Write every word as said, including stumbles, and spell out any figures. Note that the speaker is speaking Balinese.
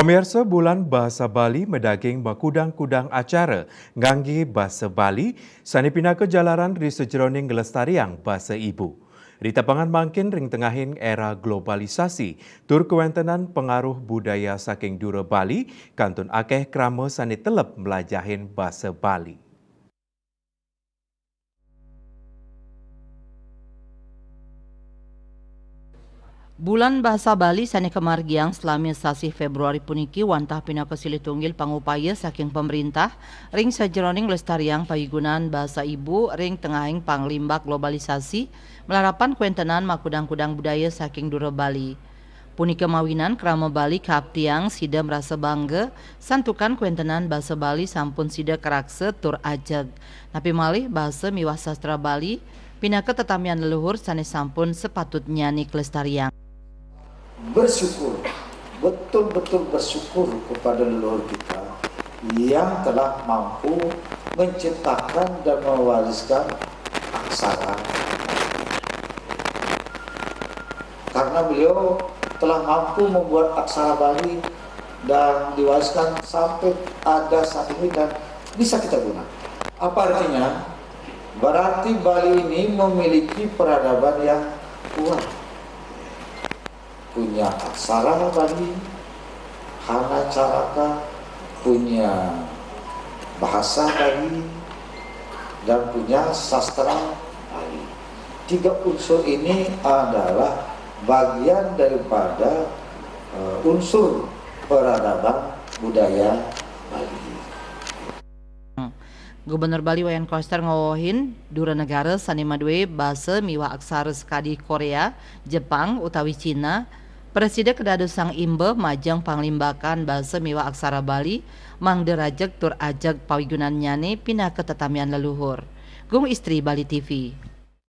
Pamirsa, Bulan Bahasa Bali madaging makudang-kudang acara nganggé basa Bali sané pinaka jalaran ri sajeroning nglestariang basa ibu. Ri tepengan mangkin ring tengahing era globalisasi tur kawéntenan pengaruh budaya saking dura Bali, kantun akéh krama sané teleb mlajahin basa Bali. Bulan Bahasa Bali sané kamargiang salami sasih Februari puniki wantah pinaka silih tunggil pangupaya saking pamréntah ring sajeroning nglestariang pawigunan basa ibu ring tengahing panglimbak globalisasi, malarapan kawéntenan makudang-kudang budaya saking dura Bali. Punika mawinan krama Bali kaaptiang sida marasa bangga santukan kawéntenan basa Bali sampun sida karaksa tur ajeg. Napi malih basa miwah sastra Bali pinaka tetamian leluhur sané sampun sapatutnyané kalestariang. Bersyukur, betul-betul bersyukur kepada leluhur kita yang telah mampu menciptakan dan mewariskan aksara. Karena beliau telah mampu membuat aksara Bali dan diwariskan sampai ada saat ini dan bisa kita gunakan. Apa artinya? Berarti Bali ini memiliki peradaban yang kuat. Punya aksara Bali, Hana Caraka, punya bahasa Bali, dan punya sastra Bali. Tiga unsur ini adalah bagian daripada uh, unsur peradaban budaya Bali. Gubernur Bali Wayan Koster ngawohin dura negara sané madué basa miwah aksara sakadi Koréa, Jepang, utawi Cina, prasida kadadosang imba majeng panglimbakan basa miwah aksara Bali, mangda rajeg tur ajeg pawigunannyané pinaka tetamian leluhur. Gung Istri, Bali T V.